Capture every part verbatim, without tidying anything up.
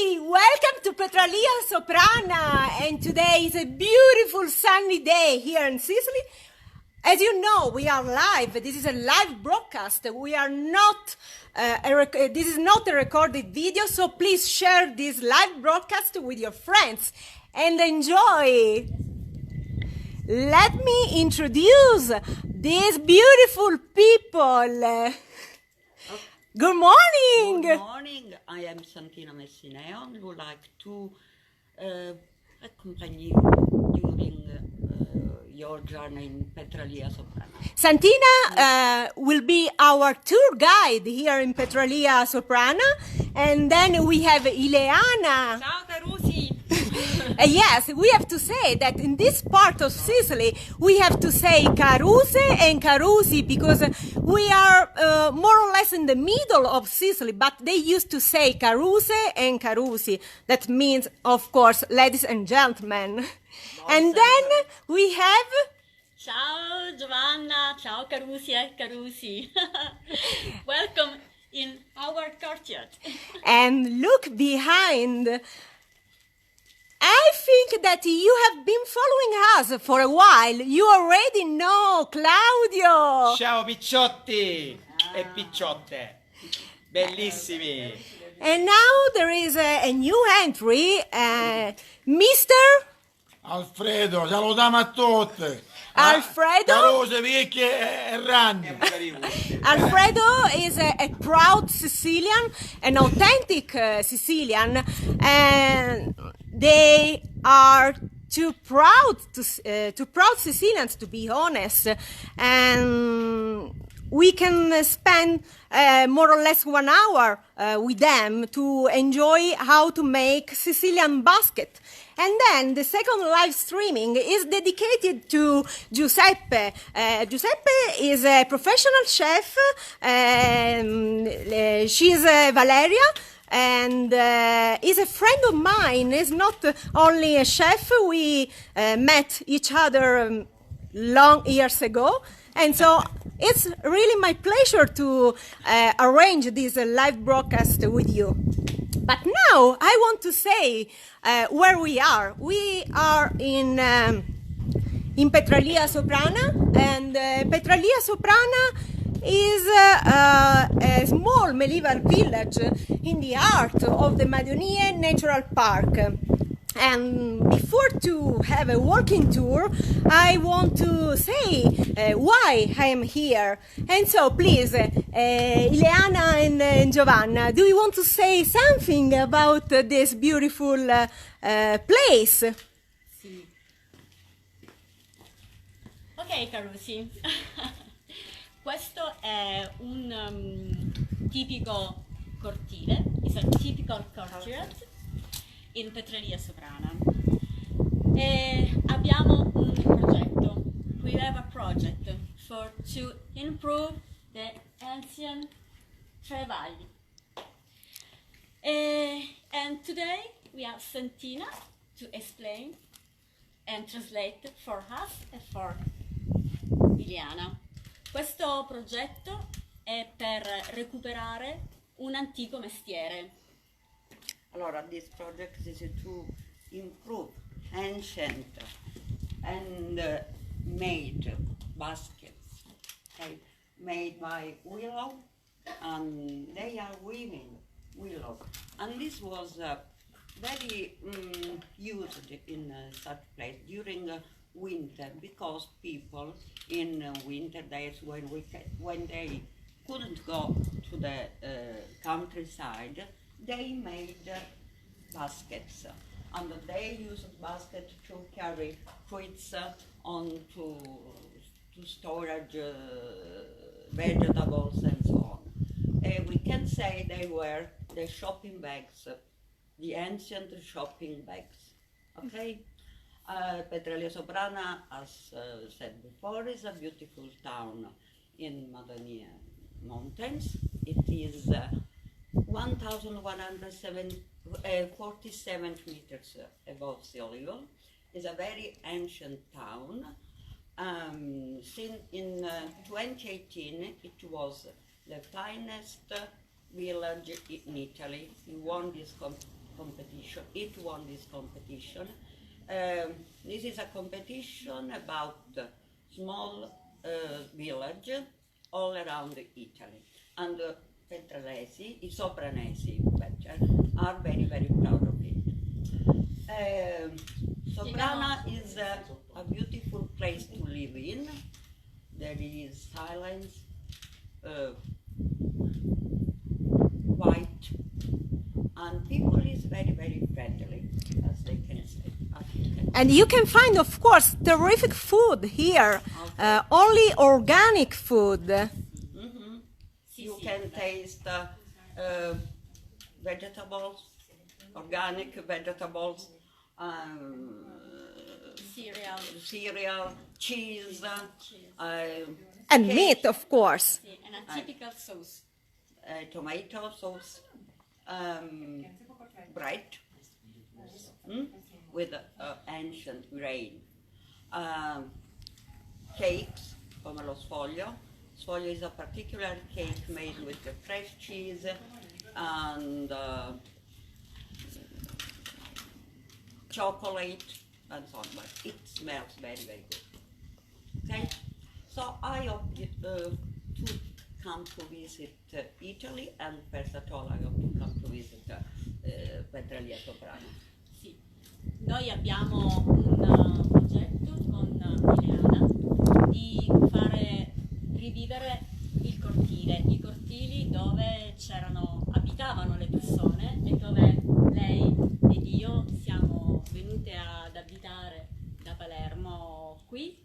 Welcome to Petralia Soprana, and today is a beautiful sunny day here in Sicily. As you know, we are live. This is a live broadcast. We are not, uh, a rec- uh, this is not a recorded video, so please share this live broadcast with your friends and enjoy. Let me introduce these beautiful people. Good morning! Good morning, I am Santina Messina, and I would like to uh, accompany you during uh, your journey in Petralia Soprana. Santina uh, will be our tour guide here in Petralia Soprana, and then we have Ileana. Ciao, Carusi! Uh, yes, we have to say that in this part of Sicily, we have to say Caruse and Carusi because we are uh, more or less in the middle of Sicily, but they used to say Caruse and Carusi. That means, of course, ladies and gentlemen. And then we have Ciao Giovanna, ciao Carusi e Carusi. Welcome in our courtyard. And look behind. I think that you have been following us for a while. You already know Claudio. Ciao picciotti e picciotte. Bellissimi. And now there is a, a new entry, uh, Mister Alfredo, salutamu a tutti. Alfredo? Carusi, vecchi e, e ranni. Alfredo is a, a proud Sicilian, an authentic uh, Sicilian, and they are too proud to, s- uh, too proud Sicilians, to be honest. And we can spend uh, more or less one hour uh, with them to enjoy how to make Sicilian basket. And then the second live streaming is dedicated to Giuseppe. Uh, Giuseppe is a professional chef. Um, uh, she's uh, Valeria, and uh, is a friend of mine. Is not only a chef. We uh, met each other um, long years ago, and so it's really my pleasure to uh, arrange this uh, live broadcast with you. But now I want to say uh, where we are. We are in um, in Petralia Soprana, and uh, Petralia Soprana is uh, uh, a small medieval village in the heart of the Madonie Natural Park. And before to have a walking tour, I want to say uh, why I am here. And so, please, uh, Ileana and, and Giovanna, do you want to say something about uh, this beautiful uh, uh, place? Sì. Ok, Carusi. Questo è un um, tipico cortile, it's a typical courtyard in Petralia Soprana. E abbiamo un progetto. We have a project for to improve the ancient Trevagli. Eh, and today we have Santina to explain and translate for us and for Ileana. Questo progetto è per recuperare un antico mestiere. Allora, this project is to improve ancient and uh, made baskets, okay, made by willow, and they are weaving willow. And this was uh, very um, used in uh, such place during uh, winter, because people in uh, winter days, when we ca- when they couldn't go to the uh, countryside, they made uh, baskets, and they used basket to carry fruits uh, on to to storage uh, vegetables and so on. Uh, we can say they were the shopping bags, the ancient shopping bags. Okay? Uh, Petralia Soprana, as uh, said before, is a beautiful town in Madonie Mountains. It is uh, one thousand one hundred forty-seven meters above sea level. Is a very ancient town. Um, since in uh, twenty eighteen, it was the finest village in Italy. It won this com- Competition. It won this competition. Um, this is a competition about small, uh, village all around Italy. And, uh, Petralesi, i Sopranesi, better, are very, very proud of it. Um, Soprana is a, a beautiful place to live in. There is silence, uh, quiet, and people is very, very friendly, as they can say, as you can. And you can find, of course, terrific food here, okay, uh, only organic food. Mhm. You can taste, uh, uh, vegetables, organic vegetables, um, cereal, cereal, cheese, cheese, uh, and cake, meat, of course. Sì, and a, uh, typical sauce. Uh, tomato sauce, um, bread, mm, with, uh, ancient grain. Um, cakes, come lo sfoglio. Sfoglio is a particular cake made with the fresh cheese and, uh, chocolate and so on, but it smells very, very good. Okay? So I hope you, uh, to come to visit, uh, Italy, and first of all, I hope to come to visit, uh, uh, Petralia Soprana. Sì, noi abbiamo un, uh, progetto con Ileana di fare rivivere il cortile, i cortili dove c'erano, abitavano le persone e dove lei ed io siamo venute ad abitare da Palermo qui,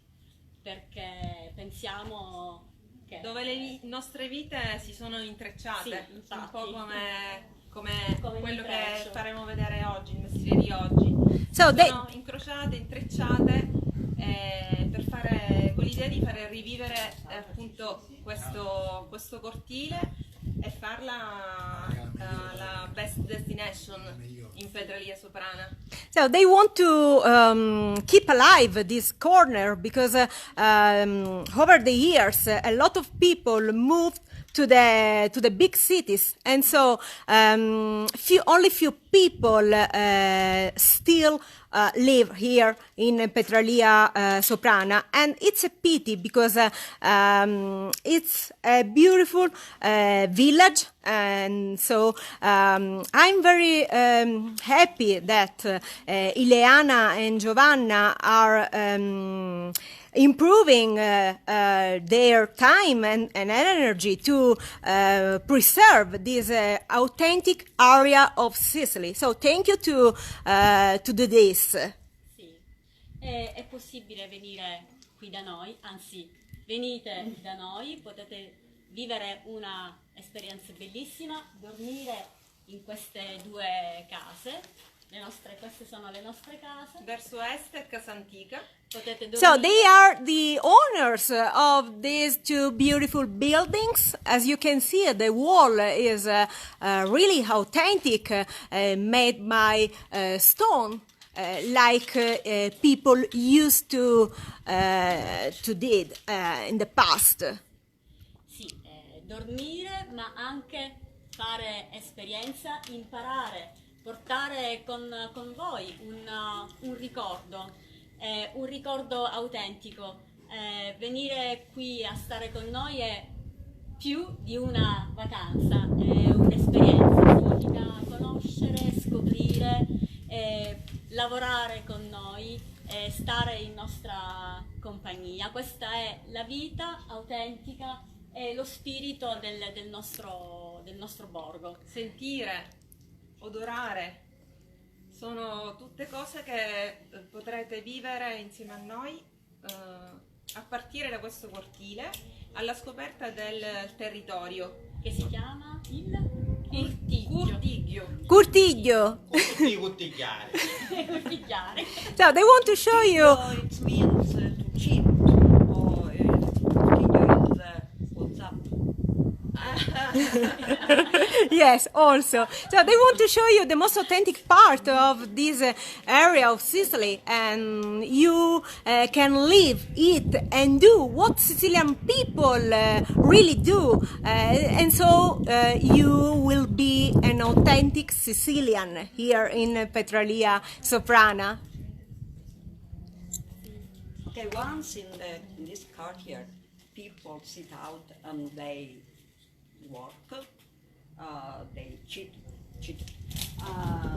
perché pensiamo che... Dove le vi-, nostre vite si sono intrecciate, sì, infatti, un po' come, come quello che faremo vedere oggi, il mestile di oggi. So they... Sono incrociate, intrecciate, eh, per fare, con l'idea di fare rivivere, eh, appunto questo, questo cortile e farla, eh, la best destination in Petralia Soprana. So they want to, um, keep alive this corner because, uh, um, over the years, uh, a lot of people moved to the, to the big cities, and so, um, few, only few people, uh, still, uh, live here in Petralia, uh, Soprana, and it's a pity because, uh, um, it's a beautiful, uh, village, and so, um, I'm very, um, happy that, uh, Ileana and Giovanna are, um, improving, uh, uh, their time and, and energy to, uh, preserve this, uh, authentic area of Sicily. So thank you to, uh, to do this. Sì, è, è possibile venire qui da noi, anzi, venite da noi, potete vivere una esperienza bellissima, dormire in queste due case. Le nostre, queste sono le nostre case. Verso est è Casa Antica. Potete dormire. So they are the owners of these two beautiful buildings. As you can see, the wall is, uh, uh, really authentic, uh, made by, uh, stone, uh, like, uh, uh, people used to, uh, to did, uh, in the past. Sì, eh, dormire, ma anche fare esperienza, imparare, portare con, con voi un, un ricordo, eh, un ricordo autentico. Eh, venire qui a stare con noi è più di una vacanza, è un'esperienza, significa conoscere, scoprire, eh, lavorare con noi, eh, stare in nostra compagnia. Questa è la vita autentica e lo spirito del, del nostro, del nostro borgo. Sentire, odorare, sono tutte cose che, eh, potrete vivere insieme a noi, eh, a partire da questo cortile, alla scoperta del territorio. Che si chiama il Curtiggio. Curtiggio. Curtiggio. Curti-, curtigghiari. Curtigghiari. So they want to show you. Curtiggio, it means, uh, to cheat, or, uh, curtiggio is, uh, what's up. Yes, also. So they want to show you the most authentic part of this uh, area of Sicily, and you uh, can live, eat, and do what Sicilian people uh, really do. Uh, and so uh, you will be an authentic Sicilian here in Petralia Soprana. Okay, once in, the, in this courtyard, people sit out and they work, uh, they cheat, cheat. Uh,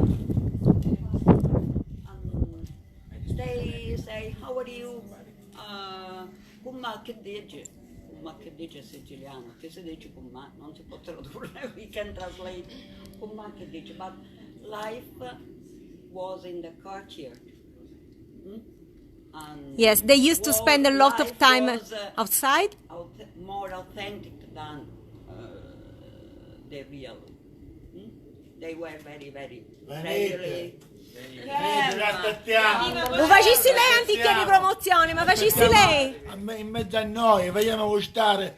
and they say, "How are you? Uh, cummà chi dici?" Cummà chi dici è siciliano, chi si dici cummà? Non si può tradurre, we can translate cummà chi dici, but life was in the courtyard. Mm? And Yes, they used to spend a lot of time outside. More authentic than uh, the real. Mm? They were very, very friendly. Venite, venite, vi aspettiamo. Lo facissi lei anticchia di promozione, ma facissi lei. A me- In mezzo a noi, vogliamo gustare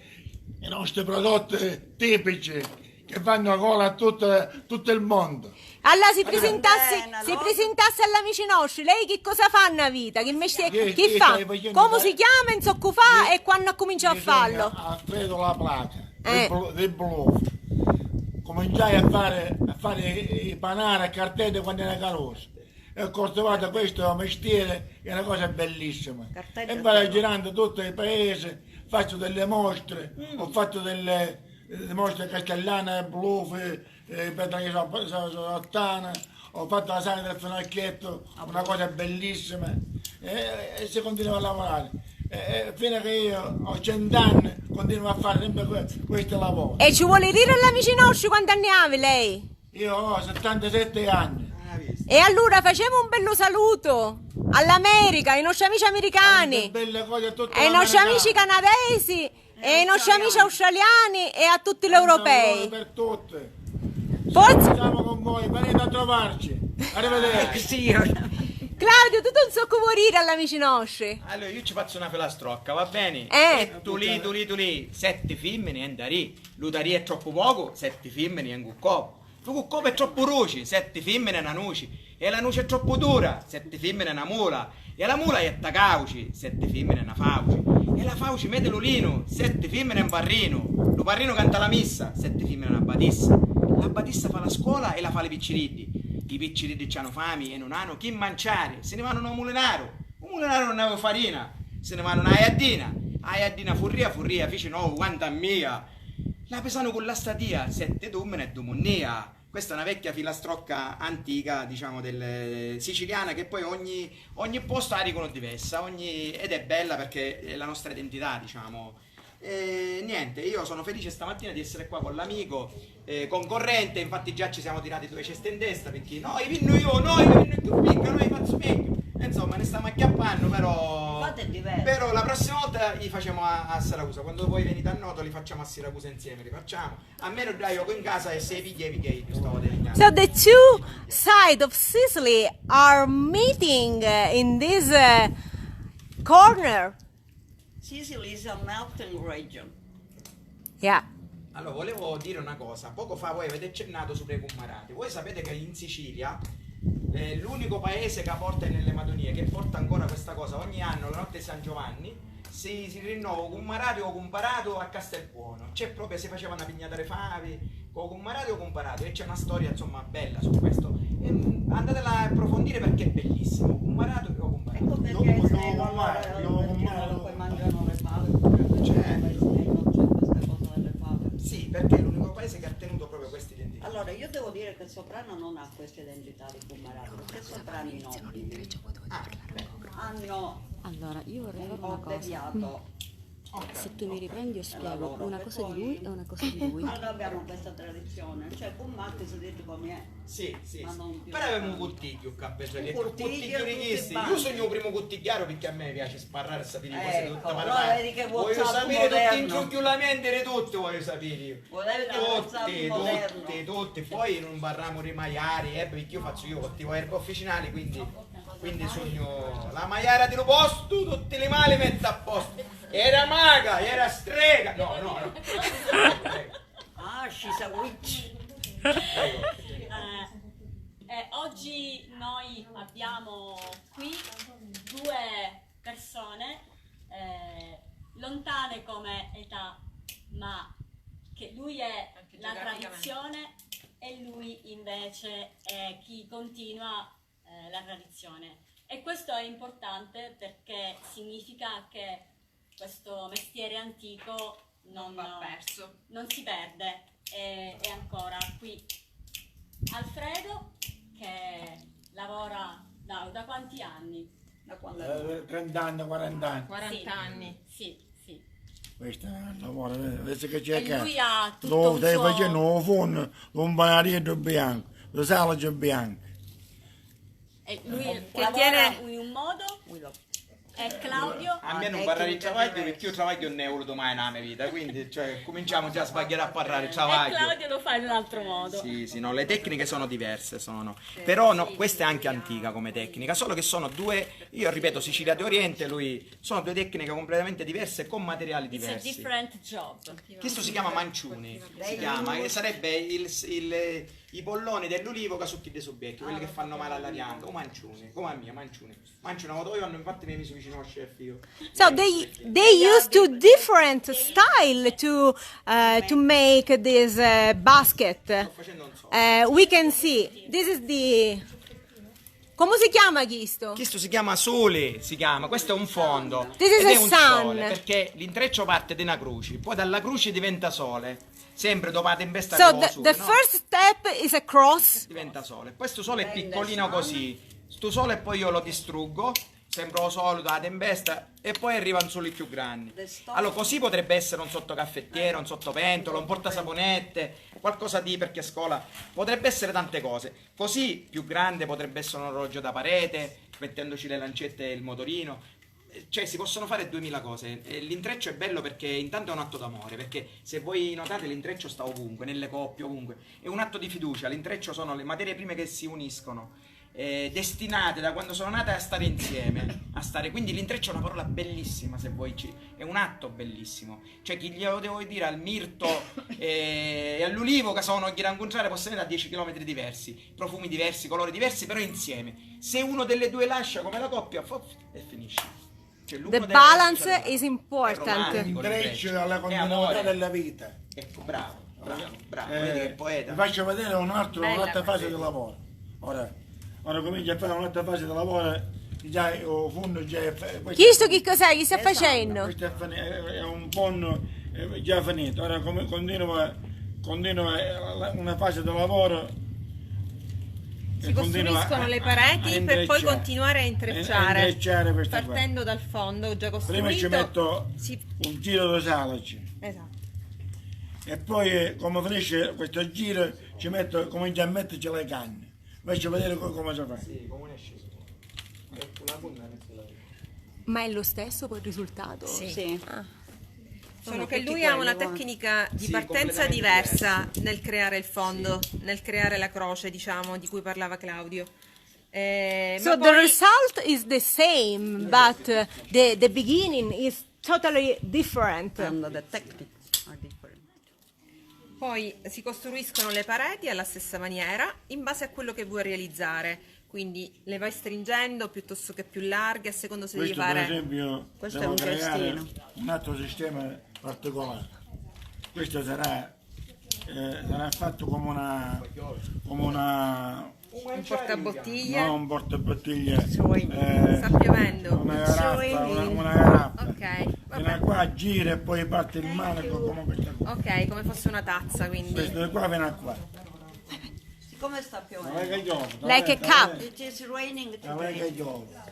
i nostri prodotti tipici che fanno gola a tutto, tutto il mondo. Allora si presentasse, si presentasse all'amici nostri, lei che cosa fa nella vita? Che mestiere, che fa? Come si chiama, insomma, cu fa e quando ha cominciato a farlo? Alfredo La Placa, eh. Di Bluff. Cominciai a fare, a fare i panari a cartedda quando era caruso. E ho coltivato questo mestiere che è una cosa bellissima. E vado girando tutto il paese, faccio delle mostre, ho fatto delle, delle mostre castellane, Bluff, eh, Petra Sottana, ho fatto la sagra del Finocchetto, una cosa bellissima, e, e si continua a lavorare. E, e fino a che io ho cent'anni continuo a fare sempre que- questo lavoro. E ci vuole dire all'amici nostri quanti anni havi lei? Io ho settantasette anni. E allora facemu un bellu saluto all'America, ai nostri amici americani, ai nostri amici canadesi e ai nostri amici australiani e a tutti l'europei. Per tutti. Forza! Siamo con voi, venite a trovarci. Arrivederci. Claudio, tu non so come dire all'amici nostri. Allora, io ci faccio una filastrocca, va bene? Eh. E tu lì, tu lì, tu lì, sette femmine e un tarì. Lu tarì è troppu pocu, sette femmine e un cuccopu. Lu cuccopu è troppu duci, sette femmine e una nuci. E la nuci è troppu dura, sette femmine e una mula. E la mula è tacauci, sette femmine e una fauci. E la fauci mete lu linu, sette femmine e un parrinu. Lu parrinu canta la missa, sette femmine e una batissa. La batissa fa la scola e la fa li picciriddi. I picciriddi c'hannu fami e nun hannu chi manciari, si ni vanu nô mulinaru. U mulinaru nun havi farina, si ni vanu nô jaddina. A jaddina furria furria fici novu quantu a mia. La pisanu cu la statia, sette dummini e du munnia. Questa è una vecchia filastrocca antica, diciamo, del, siciliana, che poi ogni, ogni posto la dicono diversa, ogni, ed è bella perché è la nostra identità, diciamo. E niente, io sono felice stamattina di essere qua con l'amico, eh, concorrente, infatti già ci siamo tirati due ceste in testa, perché no, i vinnu io, no, i vinnu chiù picca, no, i fazzu megghiu. E insomma, ne stiamo acchiappannu, però, però la prossima volta li facciamo a, a Siracusa, quando voi venite a Noto li facciamo a Siracusa insieme, li facciamo. A menu dda jocu in casa e se i pigghia, i pigghia iddu, sta vota. So the two sides of Sicily are meeting uh, in this uh, corner. Sicily is a melting region. Yeah. Allora, volevo dire una cosa. Poco fa voi avete accennato sopra i cummarati. Voi sapete che in Sicilia eh, l'unico paese che porta nelle Madonie, che porta ancora questa cosa, ogni anno la notte di San Giovanni si, si rinnova o cummarati o cumparato a Castelbuono. C'è proprio, si faceva una pignata di favi, o cummarati o cumparato, e c'è una storia, insomma, bella su questo. E, mm, andatela a approfondire perché è bellissimo. Cumparato o cumparato. Ecco perché sei l'allora poi mangiano le fave, perché non c'è queste cose delle fave. Sì, perché è l'unico paese che ha tenuto proprio questa identità. Allora, io devo dire che Soprano non ha questa identità di cumparato, perché Soprano è nobile. Ah, beh. Hanno Allora, io vorrei fare una cosa. Deviato. Se tu mi riprendi, io spiego una cosa di lui e una cosa di lui. Allora abbiamo questa tradizione, cioè, cummatti si dice come è. Sì, sì. Ma non più. Però avemu un cuttigghiu ccà, pensu che cuttigghiu di chisti. Io sugnu u primu cuttigghiaru picchì a me mi piaci sparrari e sapiri cosi di tutta manera. Vogliu sapiri tutti i ngiugghiulamenti di tutti, vogliu sapiri io. Tutti, tutti, tutti. Poi non parramu di maiari, eh, picchì io fazzu io cattivu erba officinali, quindi, quindi sugnu la maiara di lu postu, tutti li mali mettu a postu. Era maga, era strega. No, no, no. Ah, She's a witch. Eh, e oggi noi abbiamo qui due persone eh, lontane come età, ma che lui è la tradizione e lui invece è chi continua eh, la tradizione. E questo è importante perché significa che questo mestiere antico non, non va perso, non si perde, è, è ancora qui. Alfredo, che lavora da, da quanti anni? Da quando? Eh, trenta anni, quaranta anni. quaranta anni. Sì, sì. Questo è un lavoro, vedi che c'è. E lui ha tutto un suo... Stai facendo un forno, un panarietto bianco, un salice bianco. E lui che lavora tiene in un modo e Claudio. A mia non parrari di travagghiu perché io travagghiu non ne ho voluto mai nella mia vita, quindi cioè, cominciamo già a sbagliare a parlare di travagghiu. E Claudio lo fa in un altro modo. Sì, sì, no, le tecniche sono diverse, sono. Però no, questa è anche antica come tecnica, solo che sono due, io ripeto Sicilia d'Oriente, lui, sono due tecniche completamente diverse con materiali diversi. It's a different job. Questo si chiama manciuni, si chiama, che sarebbe il, il, i polloni dell'ulivo che su chi dei subiechi, quelli che fanno male alla pianta, o manciuni, come a mia, manciuni. Mancio una volta io, infatti mi hai messo vicino al chef io. So they they used to different style to uh, to make this uh, basket. Uh, we can see this is the come si chiama questo? Questo si chiama sole, si chiama, questo è un fondo. This is a sun. Sole, perché l'intreccio parte da una croce, poi dalla croce diventa sole. Sempre dopo la tempesta. So the, the no? First step is a cross. Diventa sole. Questo sole è piccolino così. Sto sole poi io lo distruggo. Sempre lo solito, la tempesta. E poi arrivano soli più grandi. Allora, così potrebbe essere un sottocaffettiere, un sottopentolo, un portasaponette, qualcosa di perché a scuola. Potrebbe essere tante cose. Così più grande potrebbe essere un orologio da parete, mettendoci le lancette e il motorino. Cioè, si possono fare duemila cose. E l'intreccio è bello perché intanto è un atto d'amore, perché se voi notate l'intreccio sta ovunque, nelle coppie, ovunque. È un atto di fiducia, l'intreccio sono le materie prime che si uniscono, eh, destinate da quando sono nate a stare insieme, a stare. Quindi l'intreccio è una parola bellissima, se voi ci... è un atto bellissimo. Cioè, chi glielo devo dire al mirto eh, e all'ulivo che sono in giro a incontrare, possono venire da dieci chilometri diversi, profumi diversi, colori diversi, però insieme. Se uno delle due lascia come la coppia, e finisce. Cioè, the balance is important. L'intreccio alla continuità della vita. Ecco, bravo, bravo, bravo. Eh, vedi che poeta. Vi faccio vedere un altro, un'altra fase di lavoro. Ora, ora comincia a fare un'altra fase di lavoro. Già, il fondo già è. Questo chi sta facendo? Questo è, è un fondo già finito. Ora continua, continua una fase di lavoro. Si costruiscono le pareti per poi continuare a intrecciare, a intrecciare partendo dal fondo già costruito. Prima ci metto un giro di salici. Esatto. E poi, come finisce questo giro, ci metto, comincio a metterci le canne. Faccio vedere come si fa. Sì, come esce. Ma è lo stesso poi il risultato? Sì. Sì. Ah. Solo che lui ha una tecnica di sì, partenza diversa nel creare il fondo, sì, nel creare la croce, diciamo, di cui parlava Claudio. Eh, so the result is the same, but uh, the, the beginning is totally different. And the techniques are different. Poi si costruiscono le pareti alla stessa maniera, in base a quello che vuoi realizzare. Quindi le vai stringendo piuttosto che più larghe, a seconda se devi fare. Questo, per esempio, questo è un cestino. Un altro sistema particolare. Questo sarà, eh, sarà fatto come una, come una un portabottiglie? No, un portabottiglie. Eh, sta piovendo. Una garaffa, una, una garaffa. Ok. Fino a qua gira e poi parte il manico come questa qua. Ok, come fosse una tazza, quindi. Questo qua fino a qua. Siccome sta piovendo. Like a cup. It is raining today.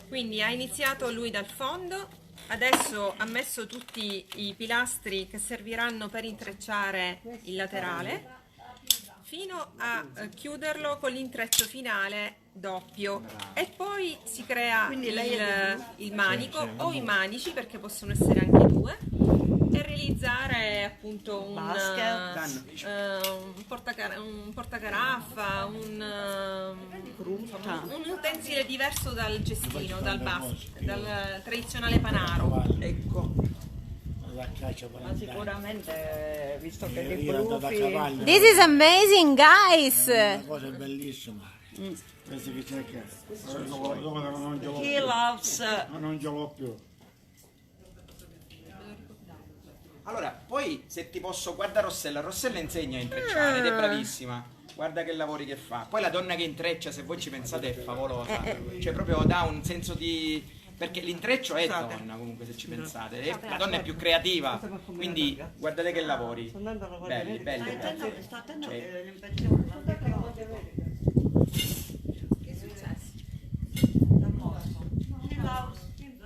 Quindi ha iniziato lui dal fondo, adesso ha messo tutti i pilastri che serviranno per intrecciare il laterale. Fino a eh, chiuderlo con l'intreccio finale doppio e poi si crea il, il manico o i manici perché possono essere anche due e realizzare appunto un, eh, un, portacar- un portacaraffa, un, eh, un utensile diverso dal cestino, dal basket, dal tradizionale panaro. Ecco. Ma sicuramente, visto che li brufi... This is amazing, guys! È una cosa bellissima. Penso che c'è che... He loves... Ma non ce l'ho più. Allora, poi se ti posso, guarda Rossella, Rossella insegna a intrecciare ed è bravissima. Guarda che lavori che fa. Poi la donna che intreccia, se voi ci pensate, è favolosa. Cioè, proprio dà un senso di... Perché l'intreccio è donna, comunque, se ci pensate. E la donna è più creativa, quindi guardate che lavori. Belli, belli, belli. Cioè,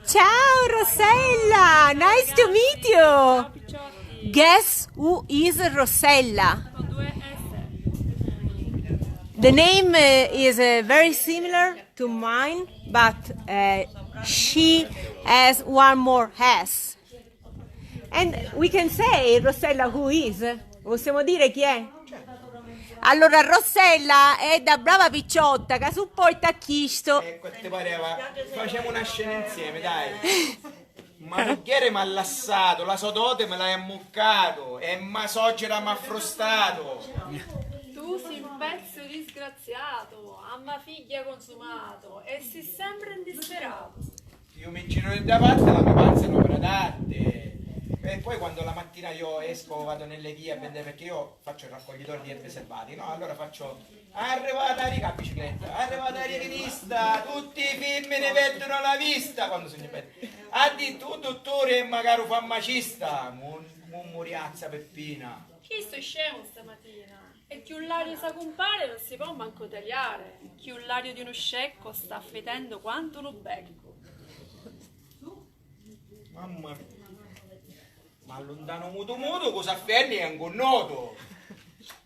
Ciao Rossella, nice to meet you. Guess who is Rossella? The name uh, is uh, very similar to mine, but uh, she has one more S. And we can say Rossella who is? Possiamo dire chi è? Allora Rossella è da brava picciotta che supporta a chisto. Ecco, ti pareva? Facciamo una scena insieme, dai. Ma mugghiere m'ha lassato, la so dote me l'hai ammuccato e ma socera m'ha frustato. Tu si un pezzo disgraziato, a ma figghia consumato e si sempre indisperato. Io mi giro di davanti, la mia panza è un'opera d'arte. E poi quando la mattina io esco, vado nelle vie a vendere, perché io faccio il raccoglitore di erbe selvatiche, no? Allora faccio, arrivata a riga a bicicletta, arrivata a riga di vista, tutti i femmini perdono la vista quando sugnu in pettu. Ha dittu u dutturi e magari u farmacista, mu-, mu-, muriazza Peppina. Chistu è scemu stamattina. E chiù l'aria sa cumpari non si pò mancu taliari, chiù l'aria di unu sceccu sta fitendo quantu unu beccu. Mamma mia. Ma alluntanu mutu mutu cu s'afferni è un gunnotu.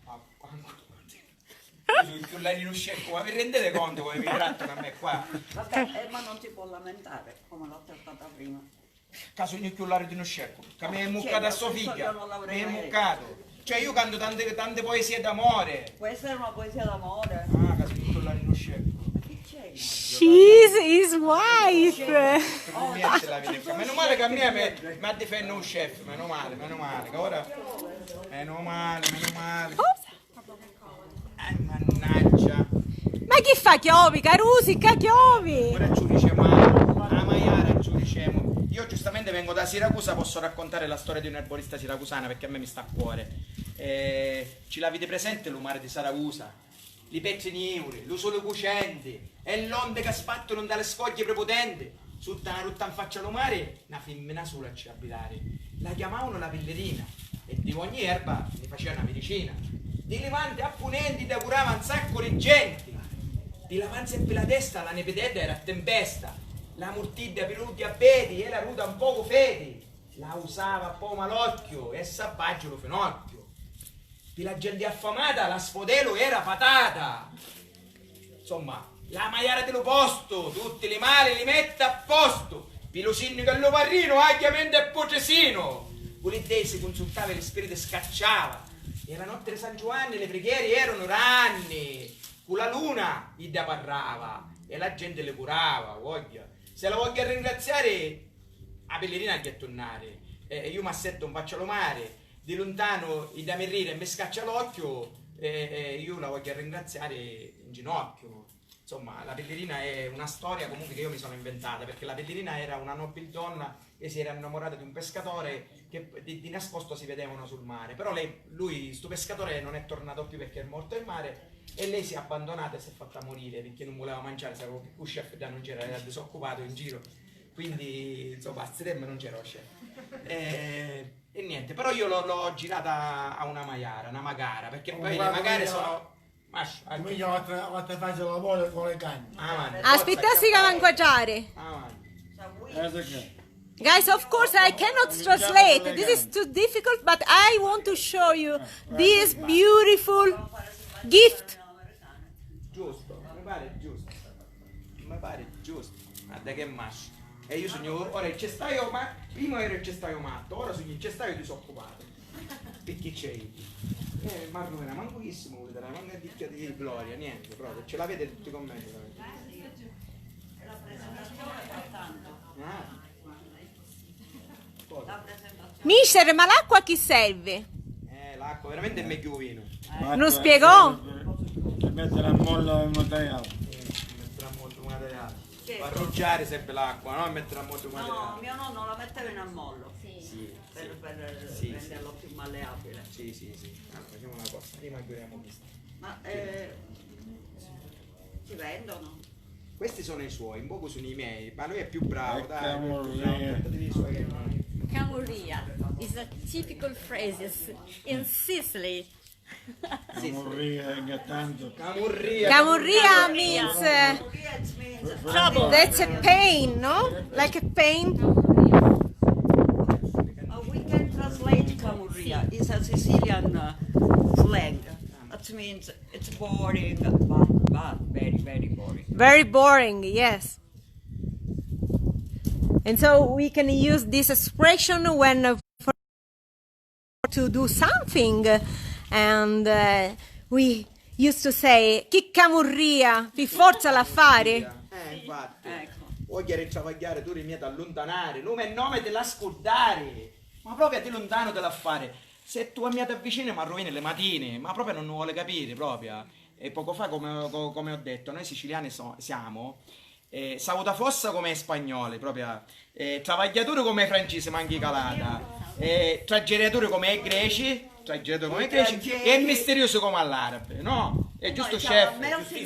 Ma quantu... Io sono più l'aria di uno sceccu, ma vi rendete conto come mi trattano a me qua? Vabbè, eh, ma non si può lamentare come l'ho trattata prima. Ca sugnu chiù largu di nu sceccu, ca mi è muccata a so figghia, mi è muccato. Cioè, io canto tante, tante poesie d'amore. Può essere una poesia d'amore? Ah, ca sugnu chiù largu di nu sceccu. Chi c'è? She's his wife. Meno male che a me mi, mi difende un chef, meno male, meno male, che ora, meno male, meno male. Cosa? Eh, mannaggia. Ma chi fa, chiovi, carusi, ca chiovi? Ora ci dicemu, ah, ah, ma Iara, ci dicemu. Io giustamente vengo da Siracusa, posso raccontare la storia di un'erborista siracusana perché a me mi sta a cuore. Eh, ci l'avete presente lu mare di Saracusa? Li petri niuri, lu suli cucenti e l'onde ca sbattono nta li scogli preputenti. Sutta na rutta nfaccia a lu mari, na fimmina sula ci abitari. La chiamavanu la Pillirina e di ogni erba ni facia na miricina. Di livanti a punenti idda curava un saccu di genti. Pi la panza e pi la testa la nipitedda era a tempesta. La murtidda pi lu diabeti era ruta un pocu feti. La usava p'omu a l'occhiu e savaggiu lu finocchiu. Pi la genti affamata la sfodelu era patata. Insomma, la maiara di lu postu, tutti li mali li metti a postu. Pi lu sinnicu e lu parrinu, agghiamenti e putrisinu. Cu li dei si cunsultava e li spiriti scacciava. E la notti di San Giuanni li preghieri eranu ranni. Cu la luna idda parrava e la genti li curava, uogghia. Se la vogghiu arringraziari, a Pillirina agghiu a tunnari. E, e iu m'asseddu nfaccia a lu mari. Di luntanu idda mi riri e mi scaccia l'occhiu, e, e iu la vogghiu arringraziari in ginocchiu. Insomma, la Pillirina è una storia comunque che io mi sono inventata, perché la Pillirina era una nobildonna e si era innamorata di un pescatore che di, di nascosto si vedevano sul mare. Però lei, lui, sto pescatore non è tornato più perché è morto in mare e lei si è abbandonata e si è fatta morire perché non voleva mangiare, sapeva che il chef già non c'era, era disoccupato in giro. Quindi, insomma, a sti tempi non c'era lo chef. E, e niente, però io l'ho, l'ho girata a una maiara, una magara, perché poi le magare sono... Masciu, anche... Come io ho fatto, ho fatto fare lavoro con le canne. Avanti, aspettassi forza, che va a inquadrare. Avanti. Guys, of course I cannot translate. This is too difficult, but I want to show you this beautiful gift. Giusto, mi pare giusto. Mi pare giusto. Guarda che masciu. E io sugnu, ora il cestaio, ma prima ero il cestaio matto, ora sugnu il cestaio disoccupato. Picchì c'è? Eh, ma non era manco chissimo, non era manco a dicchia di gloria, niente, proprio. Ce l'avete tutti con me, ce l'avete. Ah. Cosa? Mister, ma l'acqua a chi servi? Eh, l'acqua veramente è meglio il vino. Non spiegò? Per, per, per mettere a mollo il materiale. Sì, per mettere a mollo il materiale. Certo. Arruggiare sempre l'acqua, no? E mettere a mollo il materiale. No, mio nonno la metteva in ammollo. Sì. Sì, per, sì, per, sì, renderlo più malleabile. Sì, sì, sì. Allora, facciamo una cosa. Prima chiudiamo questo. Ma, eh, si vendono? Questi sono i suoi, un poco sono i miei, ma lui è più bravo, dai, lui è più bravo, portatevi i suoi che noi. Camurria is a typical phrases in Sicily. Camurria, ogni tanto. Camurria. Camurria means, uh, trouble. That's a pain, no? Like a pain. Uh, we can translate camurria. It's a Sicilian, uh, slang. That means it's boring, but, but very, very boring. Very boring, yes. And so we can use this expression when, uh, for to do something, and, uh, we used to say, "Chi camurria, pi forza l'affari." Eh, infatti. Ecco. Vogghia di travagghiari, tu di mia t'alluntanari, nume e nome ti l'ha scurdari. Ma proprio di luntanu ti l'ha fari. Se tu a mia t'avvicini, m'arruvini li matini, ma proprio non ne vuole capire, proprio. E poco fa, come, co-, come ho detto, noi siciliani so-, siamo, eh, sautafossa come i spagnoli, proprio, eh, travagghiaturi come i francisi, manchi calata, eh, traggeriaturi come i greci, traggeriaturi come i greci, e misteriosi come all'arabi, no? È giusto, chef?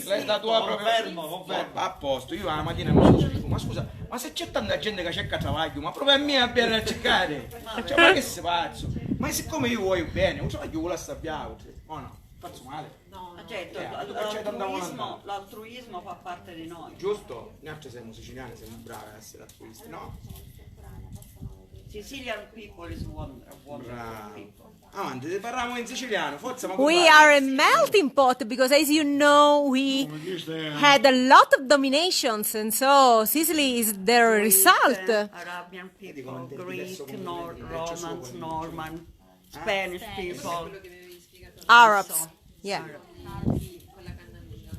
La, la tua proprio... Confermo, confermo. A posto, io la mattina mi sono schifo, ma scusa, ma se c'è tanta gente che cerca travaggio, ma proprio a mia viene a cercare? Cioè, ma che si pazzo? Ma siccome io voglio bene, non so, io voglio stare o no? Faccio male? No, no. Certo, eh, l'al-, l'altruismo, l'altruismo fa parte di noi. Giusto? Noi altri siamo siciliani, siamo bravi a essere altruisti, no? Sicilian people is wonder-, wonderful people. Avanti, ti parliamo in siciliano, forza, ma... We are a melting pot because, as you know, we had a lot of dominations, and so Sicily is the result. Arabian people, Greek, Nor-, Romans, Norman. Spanish people. Arabs. Yeah.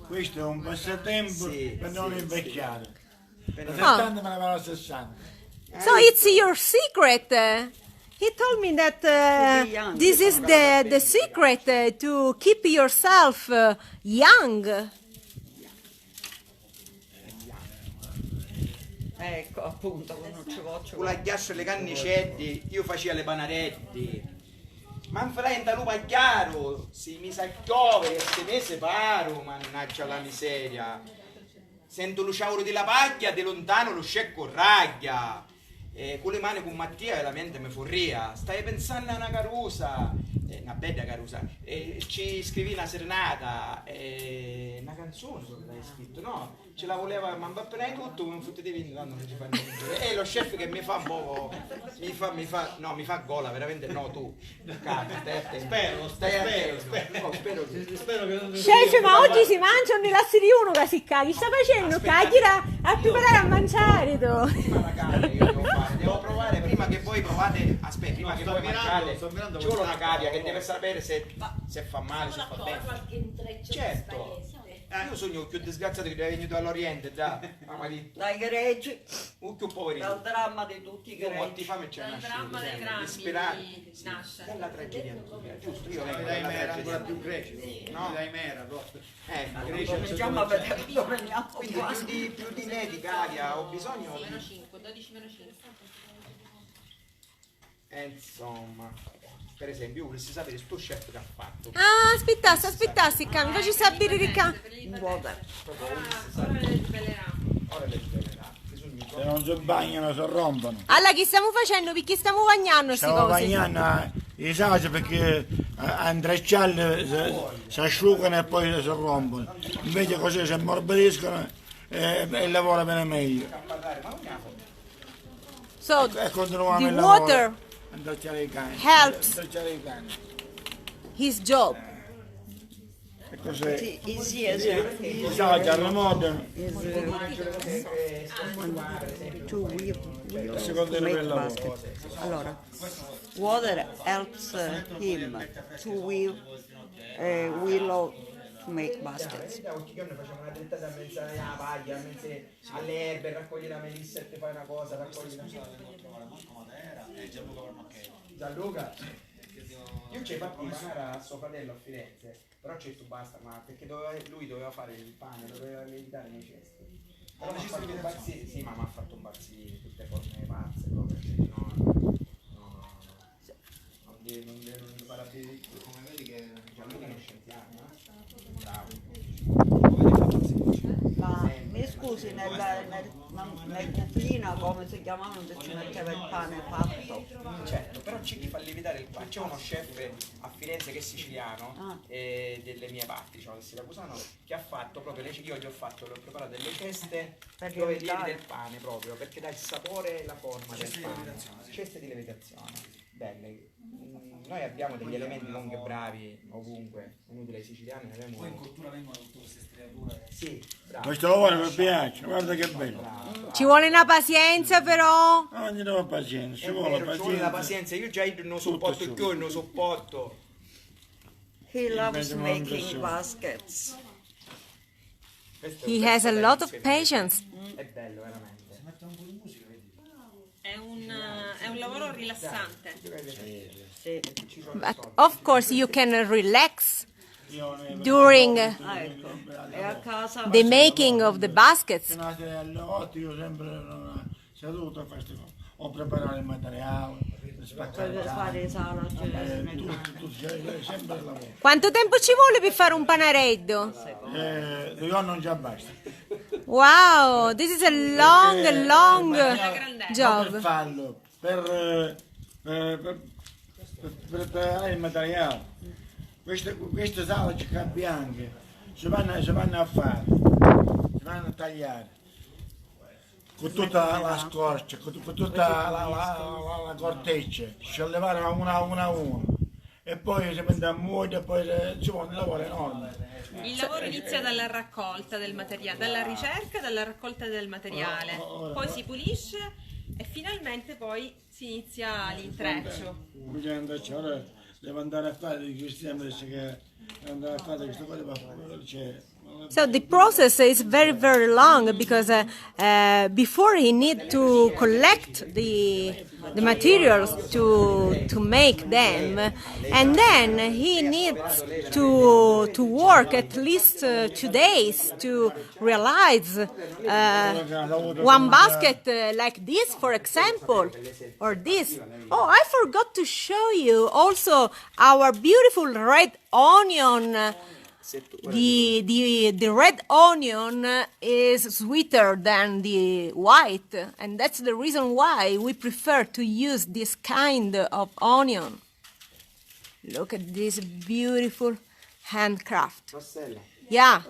Questo è un passatempo per non invecchiare. Sì, sì. Aspetta, me ne vado a sessanta. So it's your secret. He told me that, uh, this is the, the secret, uh, to keep yourself, uh, young. Ecco, appunto, cu l'agghiasciu e li canniceddi, iu facia li panareddi. Ma nfilai nta lu pagghiaru, si misi a chiovi e si misi paru, mannaggia la miseria. Sentu lu ciauru di la pagghia, di luntanu lu sceccu ragghia. E cu li mani cummattia e la menti mi furria. Stai pensannu a na carusa, eh, na bedda carusa, e ci scrivii na sirinata, eh, na canzuni puru l'hai scrittu, no? Ci la vuleva, ma nfappirai tuttu, ma nfuttitivi, tantu non ci fa niente. E lo chef che mi fa un poco, mi fa, mi fa, no, mi fa gola, veramente no, tu. Calma, stai attento. Spero, stai attento. Spero, spero. No, spero che... Spero che non... Chef, ma oggi si mangia un rilassi di uno che si caghi. Sta facendo? Aspetta. Che gira a preparare a mangiare tu. Prima la carne io devo fare, devo provare, prima che voi provate, aspetta, prima che voi mangiate, ci vuole una cavia che deve sapere se, se fa male, se fa bene. Certo. Eh, io sugnu u cchiù disgraziatu chi è venutu all'Oriente, da, mamma di... Dai greci. U cchiù poverinu. Dal dramma di tutti i greci. Io morti di fame ci nasciu, dispiratu. Dalla tragedia antica, giusto? Io vengo dalla tragedia. Ancora più greci, no? Dai mera, proprio. Eh, la Grecia. Cominciamo a vedere dove andiamo. Quindi più di, più di me di cavia ho bisogno di... E insomma, per esempio, io vulissi sapere stu chef che ha fatto. Ah, aspittassi, aspittassi, ca mi facissi a biri di ca. Water. Ora le svelerà. Ora le svelerà. Se non si bagnano, si rompono. Allora, chi stiamo facendo? Perché stiamo bagnando sti cosi? Stiamo bagnando, eh, i sasi perché, eh, a intracciarli si, si asciugano e poi si rompono. Invece così si ammorbidiscono e, e il lavoro viene meglio. So, e continuiamo il lavoro. The water helps his job. E così. Sì, easy as everything. Sa, già remoto. Is, uh, two wheel, wheel to make basket. Allora, water helps, uh, him to wheel, uh, willow to make baskets. Alle erbe, raccogli la melissa e ti fai una cosa, raccogli la... Manco matera, eh, Gianluca Cornocchiello. Gianluca, io ci hai fatto imparare a suo fratello a Firenze, però ci hai detto basta, ma perché doveva- lui doveva fare il pane, doveva lievitare nei cesti. Però mi ha fatto impazzire, sì, ma mi ha fatto impazzire, tutte forme pazze, proprio, cioè, no, no, no, no, no. Non devi, non devi, non devi fare a vedere di più. Come vedi che Gianluca è uno scienziato, eh? Bravo. Come ti fa impazzire? Ma mi scusi, nel, nel, nel cucina, come si chiamava, non ci metteva il pane fatto? Certo, però c'è chi fa lievitare il pane. C'è uno chef a Firenze che è siciliano, ah, e delle mie parti, diciamo, del siracusano, che ha fatto proprio le ce- io gli ho fatto, le ho preparate delle ceste dove lievita il pane proprio, perché dà il sapore e la forma del pane. Ceste di lievitazione, sì. Ceste di lievitazione. Belle. Mm, noi abbiamo degli elementi comunque bravi ovunque, venuti dai siciliani, ne avevamo. Poi in cultura vengono tutte queste striature. Sì, bravo. Questo lavoro mi piace, guarda che bello. Bravo, bravo. Ci vuole una pazienza, però. Ah, ogni dove pazienza, ci vuole pazienza. È vero, ci vuole la pazienza, io già non lo sopporto più, non lo sopporto. He loves making baskets. He has a lot of patience. È bello, veramente. È un, è un lavoro rilassante. Sì. But of course you can relax during, uh, the making of the baskets. Fino alle otto io sempre ero seduto a fare ste cose. O preparare il materiale, spaccare il pane. Fare i salati, eh, tutto, tutto, cioè, sempre al lavoro. Quanto tempo ci vuole per fare un panareddo? Eh, due giorni non ci abbasta. Wow, this is a long, long job. Per farlo, per, eh, per, per preparare il materiale. Queste, queste salate bianche si vanno, si vanno a fare, si vanno a tagliare con tutta la scorcia, con, con tutta la, la, la, la corteccia, si levare a una a una a una. E poi si mette a muoio e poi, eh, ci vuole un lavoro enorme. Il lavoro inizia dalla raccolta del materiale, dalla ricerca, dalla raccolta del materiale, poi si pulisce e finalmente poi si inizia l'intreccio. Bisogna andarci, ora devo andare a fare di questi, invece che andare a fare queste cose, ma c'è. So the process is very, very long because, uh, uh, before he need to collect the the materials to to make them, and then he needs to to work at least, uh, two days to realize, uh, one basket, uh, like this, for example, or this. Oh, I forgot to show you also our beautiful red onion. The, the, the red onion is sweeter than the white, and that's the reason why we prefer to use this kind of onion. Look at this beautiful handcraft. Marcella. Yeah.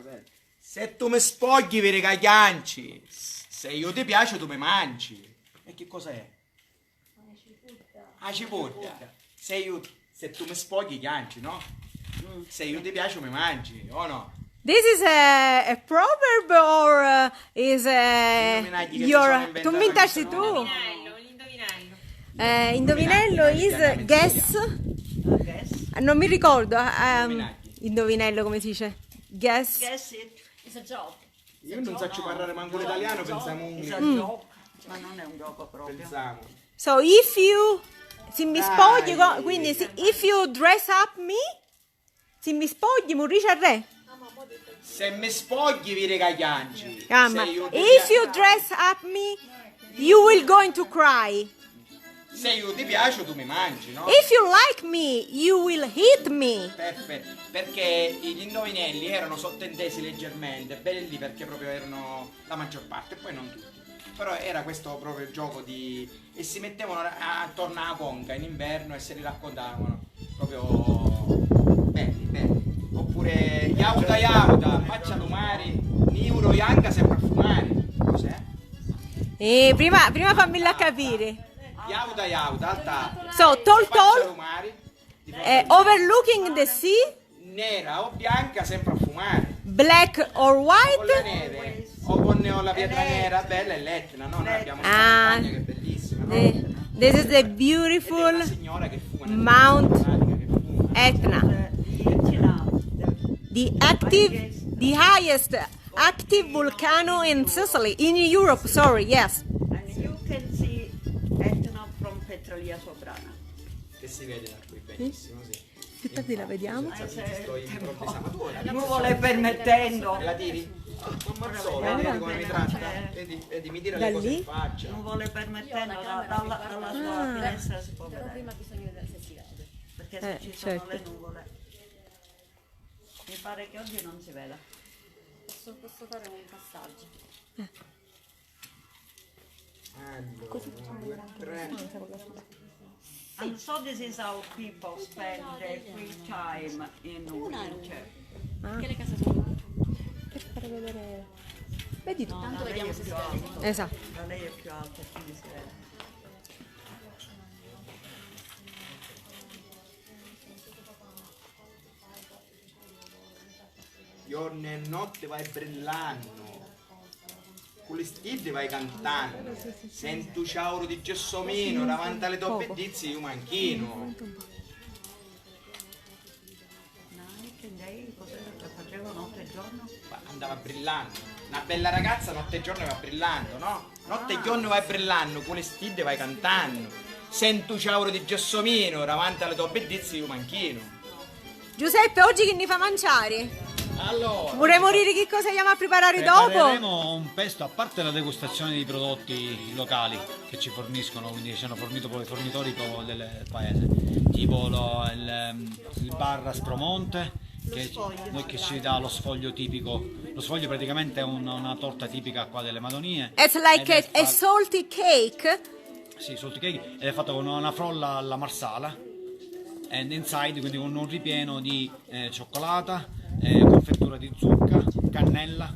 Se tu mi spogghi, viri ca chianci. Se io ti piacio, tu mi mangi. E che cosa è? A cipudda. Se io, se tu mi spogghi, chianci, no? Se io ti piacio, mi mangi, o no? This is a, a proverb or, uh, is a your, tu inventasti tu? Indovinello, l'indovinello. Eh, indovinello is guess. Ah, guess. Non mi ricordo, ehm, indovinello come si dice? Guess. Guess it. It's a joke. Io non saccio parlare manco l'italiano, pensiamo un... It's a joke, ma non è un gioco proprio. Pensiamo. So if you, si mi spogli, quindi si, if you dress up me, si mi spogli, murisci arrè. Se mi spogghi, viri ca chianci. Ah, ma if you dress up me, you will going to cry. Se io ti piacio, tu mi mangi, no? If you like me, you will eat me. Perfetto, perché gli indovinelli erano sottintesi leggermente, belli perché proprio erano la maggior parte, poi non tutti. Però era questo proprio il gioco di... e si mettevano a- attorno alla conca in inverno e se li raccontavano. Proprio belli, belli. Oppure iauta iauta, faccia lu mari, niuru ianca sempre a fumari. Cos'è? Eh, prima, prima fammilla capire. Iauta iauta, alta. So, tall tall, eh, overlooking the sea. Nera o bianca, sempre a fumare. Black or white. Con la neve o con la pietra nera, bella è l'Etna, no? Noi abbiamo una montagna che è bellissima, no? This is the beautiful Mount Etna, the active, the highest active volcano in Sicily, in Europe, sorry, yes. And you can see Etna from Petralia Soprana. E si vede da qui benissimo, sì. Più tardi la vediamo. Senza che ci sto improvvisando. Ma tu ora nuvole permettendo. La tiri? Ora vediamo. Vedi come mi tratta? Vedi, vedi, mi tira le cose in faccia. Nuvole permettendo, da, dalla, dalla sua finestra si può vedere. Però prima bisogna vedere se si vede. Perché se ci sono le nuvole. Mi pare che oggi non si veda. Posso, posso fare un passaggio? Allora, uno, due, tre. And so this is how people spend their free time in winter. Ah. Che le case sono per fare vedere. Vedi tu. Tanto vediamo se si vede. Esatto. Da lei è più alta, quindi si vede. Jornu e notti vai brillannu, cu li stiddi vai cantannu, sentu ciauru di gelsominu, davanti a li to biddizzi iu m'anchinu. Night and day, cos'è che faceva notte e giorno? Ma andava brillannu. Na bella ragazza notte e giorno va brillannu, no? Notte e giornu vai brillannu, cu li stiddi vai cantannu. Sentu ciauru di gelsominu, davanti a li to biddizzi iu m'anchinu. Giuseppe, oggi chi ni fa manciari? Allora, vorremmu diri chi cosa ijemu a priparari dopu? Prepareremo un pesto, a parte la degustazione dei prodotti locali che ci forniscono, quindi ci hanno fornito poi i fornitori proprio del paese, tipo lo- il, ehm, il bar Aspromonte, che, noi, che ci dà lo sfoglio tipico. Lo sfoglio praticamente è un- una torta tipica qua delle Madonie. It's like a, a salty cake. Sì, salty cake, ed è fatto con una frolla alla marsala, and inside, quindi con un ripieno di, eh, cioccolata, eh, confettura di zucca, cannella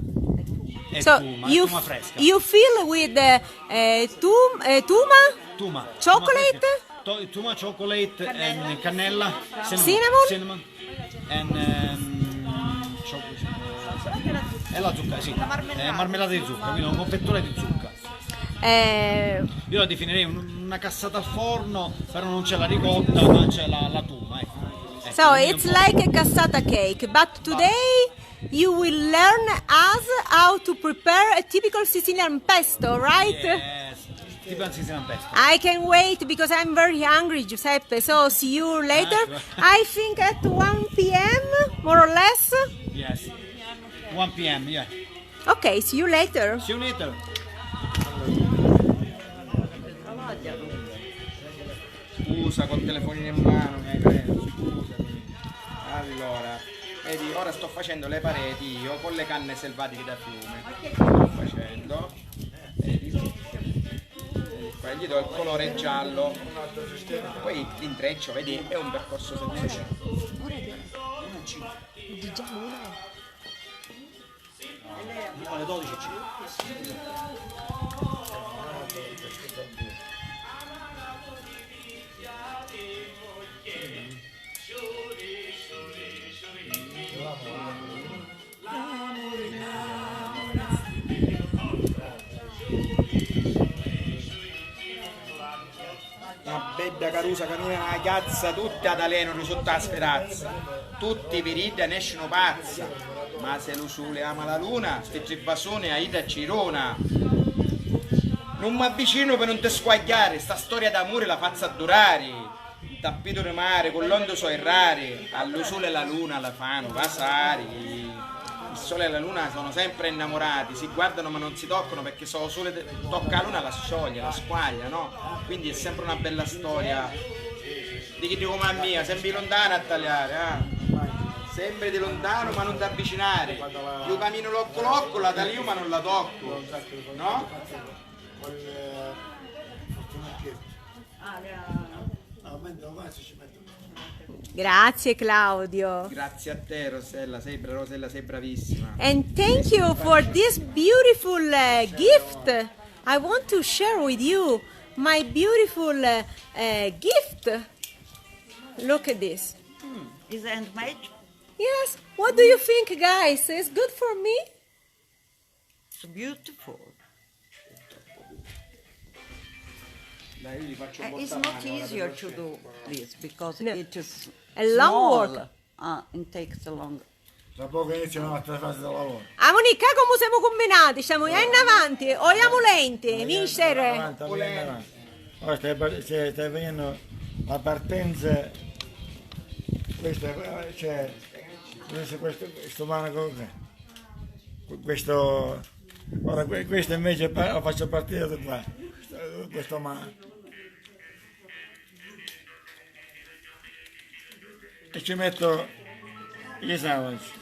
e tuma, e tuma fresca. So you feel with, eh, eh, tum- eh, tuma? Tuma, tuma fresca. Chocolate? To- tuma, chocolate and cannella, cinnamon, cinnamon and, ehm, ciò- e la zucca, sì. Eh, marmellata di zucca, quindi una confettura di zucca. Eh, io la definirei un- una cassata al forno, però non c'è la ricotta, ma c'è la, la tuma, ecco. Ecco, so quindi it's un po' like a cassata cake, but today you will learn us how to prepare a typical Sicilian pesto, right? Yes. Ti pensi se non pesto? I can wait because I'm very hungry, Giuseppe. So see you later. Ah, sure. I think at one p m, more or less. Yes. One p m, yeah. Ok, see you later. See you later. Scusa, col telefonino in mano mi hai preso, scusami. Allora, vedi, ora sto facendo le pareti io con le canne selvatiche da fiume. Sto facendo. Vedi? Qua gli do il colore giallo. Poi l'intreccio, vedi, è un percorso semplice. Ora è vero. Di già una. Alle dodici e cinque. Na bedda carusa camina na chiazza, tutti a talenu di sutta a sfirazza, tutti viridda nescinu pazza, ma se lu suli ama la luna, sti tri vasuni a idda ci duna. Nun m'avvicinu pi nun ti squagghiari, sta storia d'amuri la fazzu addurari. Tappitu di mari, cu l'ondi soi rari, a lu suli e la luna la fanu vasari. Il sole e la luna sono sempre innamorati, si guardano ma non si toccano perché se lu suli tocca la luna la scioglie, la squaglia, no? Quindi è sempre una bella storia di chi dico mamma mia, sempri lontano a taliari, eh? Sempri di lontano ma non t'avvicinari. Io camino locco locco, la talio ma non la tocco, no? Grazie, Claudio. Grazie a te, Rosella, sei bra-, Rosella, sei bravissima. And thank you for this beautiful, uh, gift. I want to share with you my beautiful, uh, uh, gift. Look at this. Is handmade? Yes. What do you think, guys? It's good for me? It's beautiful. Dai, io gli faccio un... Eh, it's not easier to do this because it is a long work. Ah, it takes a long... Tra poco iniziano l'altra fase del lavoro. Amunicca, comu semu cumbinati? Stiamo andando avanti o andiamo lenti, mister? Avanti, avanti, avanti. Ora stai, stai, stai venendo La partenza, questa, eh, cioè, questo, questo, questo mano, questo, ora que-, questo invece pa-, lo faccio partire da qua, questo, questo mano. E ci metto i sandwich.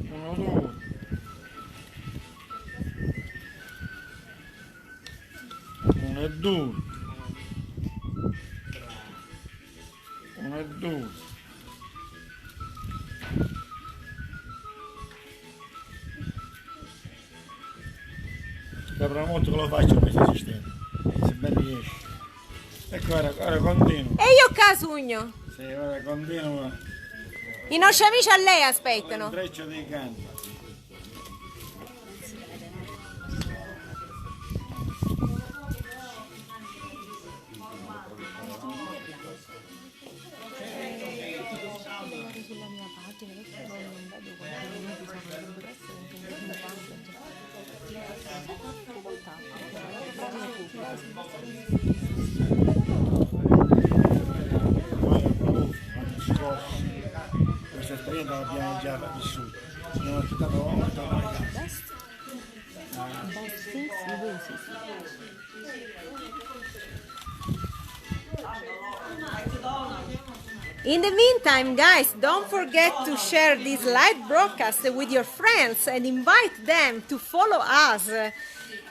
Uno, due. Uno e due. Uno e due. Capra molto che lo faccio questo sistema. Se ben riesci. Ecco, ora, ora continuo. E io ca sugno. Sì, ora continuo. I nostri amici a lei aspettano. L'intreccio dei canti. Questa esperienza l'abbiamo già vissuta. Siamo stati una volta. Best, best things you do in Sicily. In the meantime, guys, don't forget to share this live broadcast with your friends and invite them to follow us.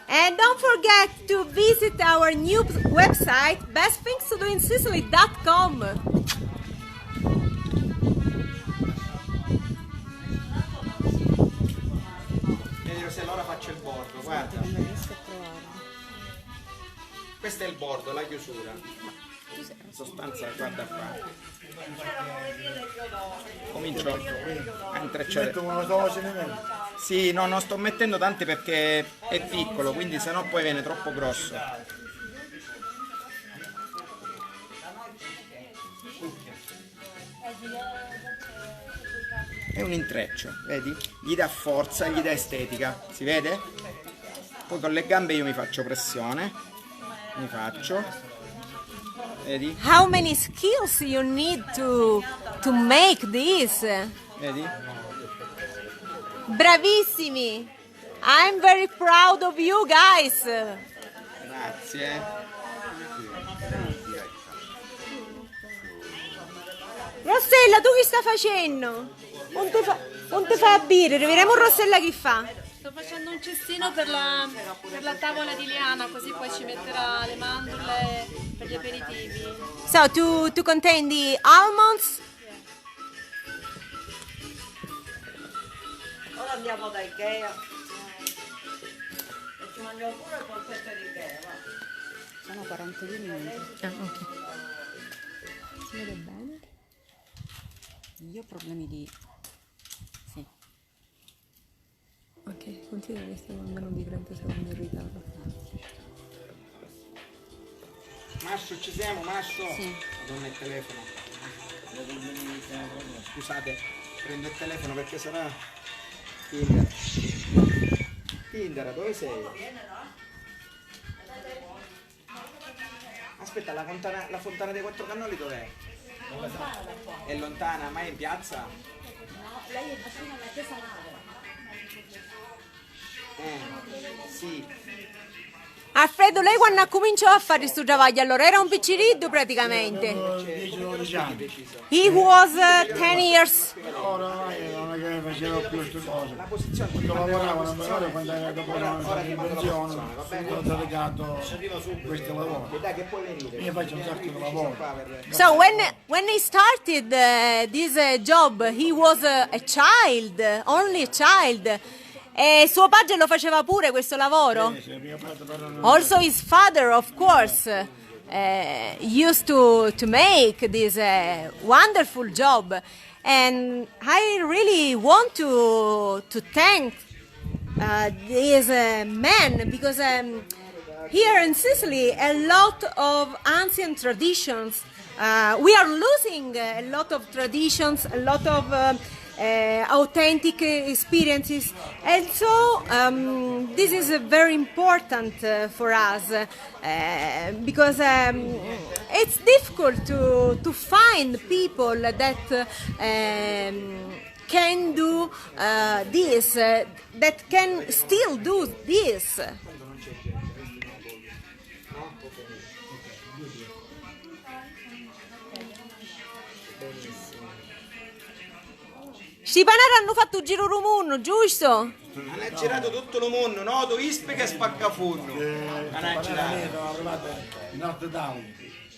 And don't forget to visit our new website, best things to do in Sicily dot com. Vedi, Rossella, ora faccio il bordo, guarda. Non riesco a trovare. Questo è il bordo, la chiusura. In sostanza, guarda qua. Comincio a intrecciare. Metto una sola cinemella. Sì, no, non sto mettendo tanti perché è piccolo, quindi sennò poi viene troppo grosso. È un intreccio, vedi? Gli dà forza, gli dà estetica, si vede? Poi con le gambe io mi faccio pressione, mi faccio, vedi? How many skills you need to, to make this? Vedi? Bravissimi! I'm very proud of you guys! Grazie. Rossella, tu chi sta facennu? Un ti fa, un ti fa a biri, vidiremu Rossella chi fa. Sto facendo un cestino per la, per la tavola di Liana, così poi ci metterà le mandorle per gli aperitivi. So, to, to contain the almonds? Ora andiamo da Ikea. E ci mangiamo pure il polpetto di Ikea, va. Sono quarantadue minuti. Ah, ok. Si vede bene? Io ho problemi di... Sì. Ok, considera che stiamo almeno di trenta secondi in ritardo. Mastro, ci siamo, mastro? Sì. Madonna, il telefono. Scusate, prendo il telefono perché sennò... Tinder. Tinder, dove sei? Aspetta, la fontana, la fontana dei Quattro Cannoli dov'è? È lontana, ma è in piazza? No, lei è vicino alla chiesa madre. Eh, sì. Alfredo, lei quannu accuminciò a fari stu travagghiu allura? Era un picciriddu praticamente. Dieci, dodici anni. He was, uh, ten years. Ora, eh, non è che faceva più queste cose. Quando lavoravo, non mi ricordo quando era, dopo era in pensione, sono delegato questo lavoro. Io faccio un sacco di lavoro. So when, when he started, uh, this, uh, job, he was, uh, a child, only a child. E suo padre lo faceva pure questo lavoro? Sì, sì, mio padre, però non... Also his father, of course, uh, used to, to make this, uh, wonderful job. And I really want to, to thank, uh, this, uh, man, because, um, here in Sicily, a lot of ancient traditions, uh, we are losing a lot of traditions, a lot of, uh, uh, authentic experiences. And so um, this is uh, very important uh, for us uh, because um, it's difficult to, to find people that um, can do uh, this, uh, that can still do this. Sti panari hannu fattu u giru dû munnu, giustu? Hannu giratu tuttu lu munnu, no? Tu ispica e spaccafunnu. Hannu giratu. In Notre Dame,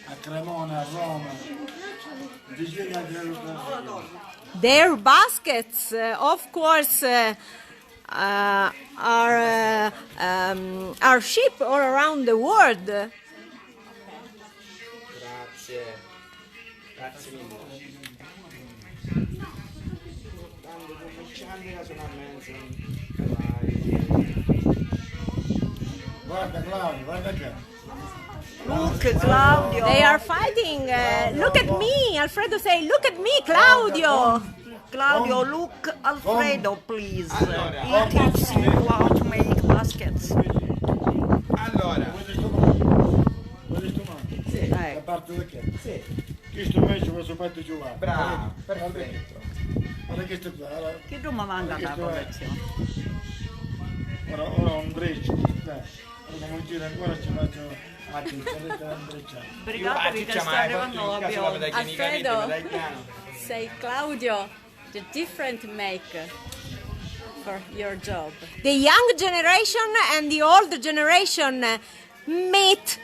a Cremona, a Roma. Their baskets, uh, of course, uh, uh, are, uh, um, are shipped all around the world. Grazie. Grazie mille. Tanto commercianti casualmente. Guarda Claudio, guarda che. Look, Claudio. They are fighting. Uh, look at me. Alfredo say, "Look at me, Claudio." Claudio, look Alfredo, please. He teaches you how to make baskets. Allora. Vuoi tu mano? Sì. Da parte di che? Sì. Chistu invece lo so fatto giocare. Bravo, perfetto. Guarda questo qua, guarda. Che tu mi manca la collezione. Ora, ora un breccio, dai. Ora come gira ancora ci faccio attenzione a un breccio. Sbrigatevi che sta arrivando l'avione. Alfredo, say Claudio, the different make for your job. The young generation and the old generation meet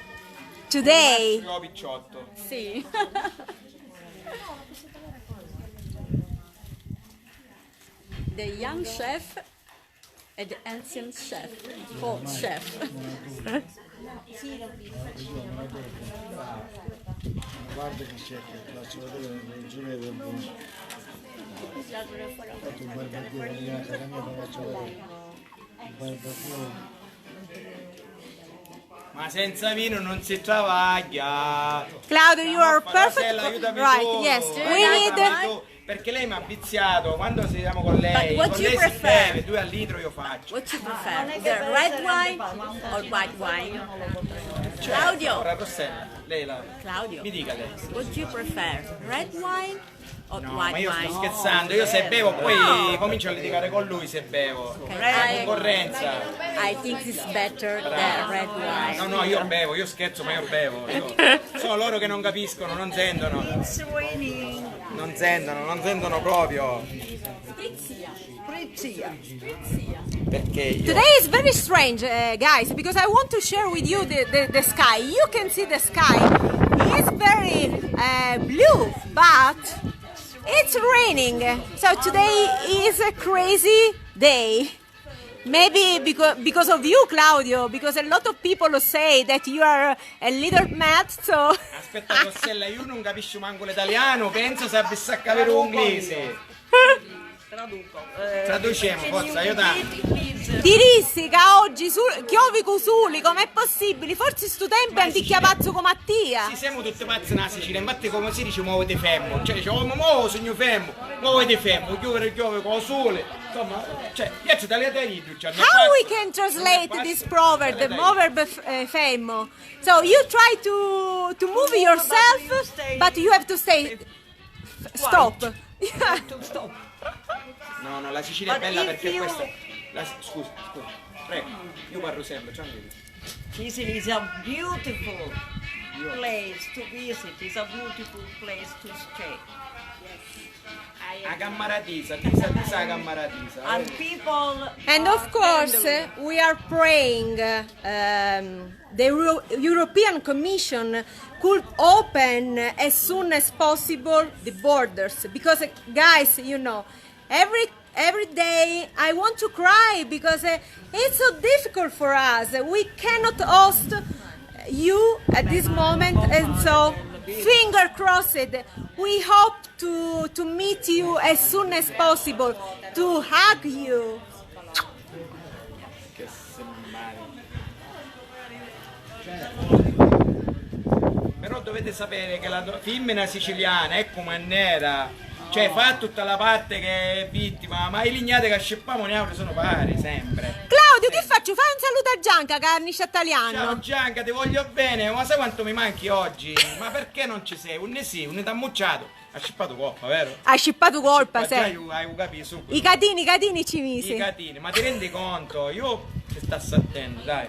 today. Io picciotto. Sì. The young chef and the ancient chef, old chef. Guarda che c'è, che faccio vedere il giureto. Fatto un barbecue, la mia, la mia, faccio vedere. Un barbecue. Ma senza vino non si travaglia. Claudio, you are perfect. Rosella, aiutami right, tu. Yes, we need. Aiutami tu, perché lei mi ha viziato quando siamo con lei. But what do you prefer? Con lei si beve due al litro, io faccio. What do you prefer? The red wine or white wine? Claudio. Ora, Rossella, lei la. Claudio. Mi dica lei. What do you prefer? Red wine? No, ma io sto scherzando, io se bevo poi comincio a litigare con lui se bevo. È concorrenza. I think it's better than red wine. No, no, io bevo, io scherzo, ma io bevo. Io... Sono loro che non capiscono, non sentono. Non sentono, non sentono proprio. Sprizia. Sprizia. Perché io... Today is very strange, uh, guys, because I want to share with you the, the, the sky. You can see the sky. It's very uh, blue, but it's raining. So today is a crazy day. Maybe because, because of you, Claudio, because a lot of people say that you are a little mad, so... Aspetta, Rossella, io non capisco manco l'italiano, penso se avessi a capire l'inglese. Traduco. Eh, traducemu, forza, aiuta. Ti dissi ca oggi su-, chiovi cu suli, com'è possibili? Forsi stu tempu è anticchia pazzu comu a tia. Sì, siamo tutti pazzi nella Sicilia, infatti come si dice muoviti femmu, cioè dice oh mo sugnu femmu, muoviti femmu, chiovere chiove cu suli, insomma, cioè, io ci tagliate i due, cioè, how we can translate this proverb, muovere femmu? So you try to, to move yourself, but you have to stay. Stop. Stop. No, no, la Sicilia è bella perché questa... La, scusa, scusa. Prego, io parlo sempre, tranquillo. Sicily is a beautiful place to visit, it's a beautiful place to stay. A cammaratisa, tisa, tisa a cammaratisa. And people... And of course, we are praying um, the Euro- European Commission could open as soon as possible the borders because, guys, you know, every every day I want to cry because uh, it's so difficult for us. We cannot host you at this moment, and so finger crossed. We hope to to meet you as soon as possible, to hug you. Però dovete sapere che la do- femmina siciliana è come nera. Cioè, fa tutta la parte che è vittima, ma i lignati che scippamu niautri sono pari, sempre. Claudio, chi facciu? Fai un salutu a Gianca ca nisci a Taliannu. Ciao Gianca, ti voglio bene, ma sai quanto mi manchi oggi? Ma perché non ci sei? Unni sì? Unni t'ha mucciatu? Ha scippatu coppa, vero? Ha scippatu colpa, sì. Già hai u capi subito. I catini, i catini ci misi. I catini, ma ti rendi conto? Io ti sta sattendo, dai.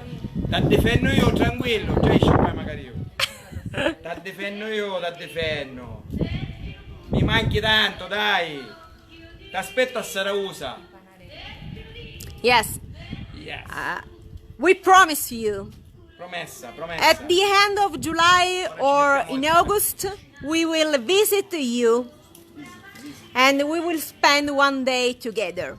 T'addifennu io, tranquillo, già hai scippai magari io. T'addifennu io, t'addifennu. Mi manchi tanto, dai. T'aspettu a Sarausa. Yes. Yes. Uh, we promise you. Promessa, promessa. At the end of July or in August, we will visit you and we will spend one day together.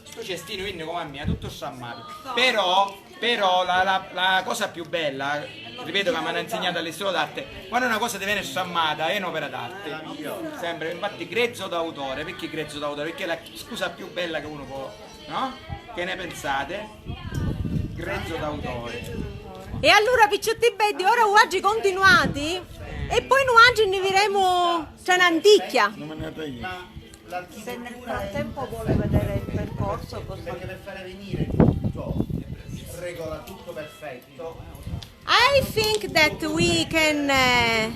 Stu cestinu vinni comu a mia, tuttu strammatu. Però, però la, la, la cosa più bella, ripeto che mi hanno insegnato all'istituto d'arte, quando una cosa ti viene strammata è un'opera d'arte. Sempre, infatti, grezzo d'autore, perché grezzo d'autore? Perché è la scusa più bella che uno può, no? Che ne pensate? Grezzo d'autore. E allura, picciotti beddi, ora vuatri continuati e poi nuatri ni viremu tra n'anticchia. Se nel frattempo vuole vedere il percorso, cosa... Perché per fare venire tutto, regola tutto perfetto. I think that we can, uh,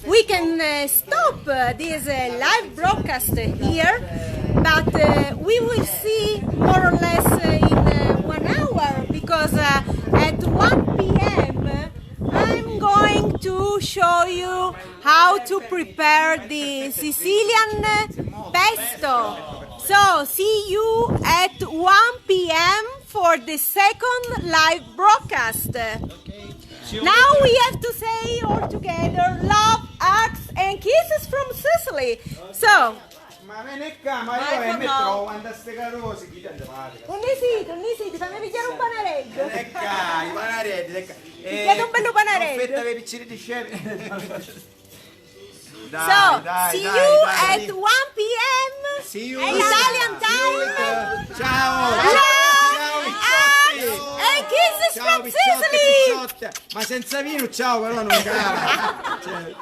we can, uh, stop, uh, this, uh, live broadcast here, but, uh, we will see more or less, uh, in, uh, one hour, because, uh, at one p m I'm going to show you how to prepare the Sicilian pesto. So, see you at one p m for the second live broadcast. Now we have to say all together, love, hugs and kisses from Sicily. So, ma veni ccà, ma io mi trovo quando ste carosi, chi tanto parla? Unni siti, unni siti? Fammi pigghiari un panareddu. Veni ccà, i panareddi, veni ccà. Pigghiati un bellu panareddu. Aspetta, per picciri di scemi. Dai, so, dai, see dai, you dai, at one p m. See you Italian time. Ciao. Ciao. Ciao, picciotti. And kisses from Sicily. Ciao, picciotti. Ma senza vino, ciao, però non cala. Cioè,